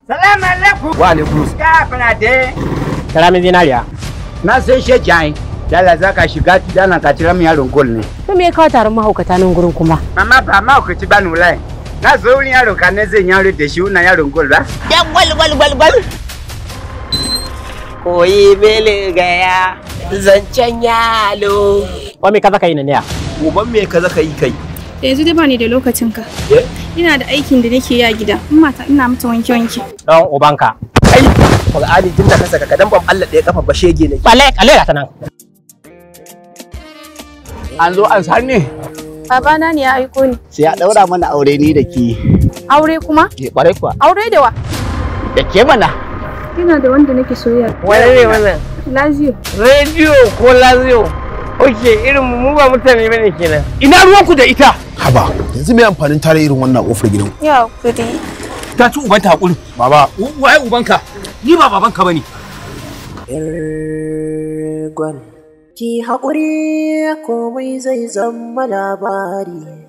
Salamu alaikum. Wa alaikum. Ya fara. Karamin zinariya. Na san shi jai. Dala za ka shiga dana ka tira min yaron gol ne. To me ya kawo taron mahaukata nan gurin kuma? Mama ba mahaukaci ba ni wallahi. Na zo wurin yaro ka ne zan yaro da shi wannan yaron gol ba. Yan gwal gwal gwal gwal. Koyi mele gaya zancen yalo. Wa me kaza ka yi ne ya? Uban me kaza ka yi kai? Yanzu dai bani da lokacin ka. Ina da aikin da nake yi a gida. Mata ina mata wanke wanke. Don ubanka. Kai Qur'ani tun da ka saka kadan ban Allah ɗaya kafa ba shege ne. Balle kalle ta nan. An zo an san ne. Babana ne ya aiko ni. Sai ya daura mana aure ni da ke. Aure kuma? Eh kwarai kuwa. Aure da wa? Da ke mana. Ina da wanda nake soyayya. Wani ne wannan? Lazio. Rediyo ko Lazio? Oke, irin mu ba mutane bane kenan. Ina ruwanku da ita? Haba, yanzu me amfanin tare irin wannan kofar gidan? Ya kuri. Ta ci ubanta hakuri. Baba, waye ubanka? Ni ba babanka bane. Gwal. Ki haƙuri komai zai zama labari.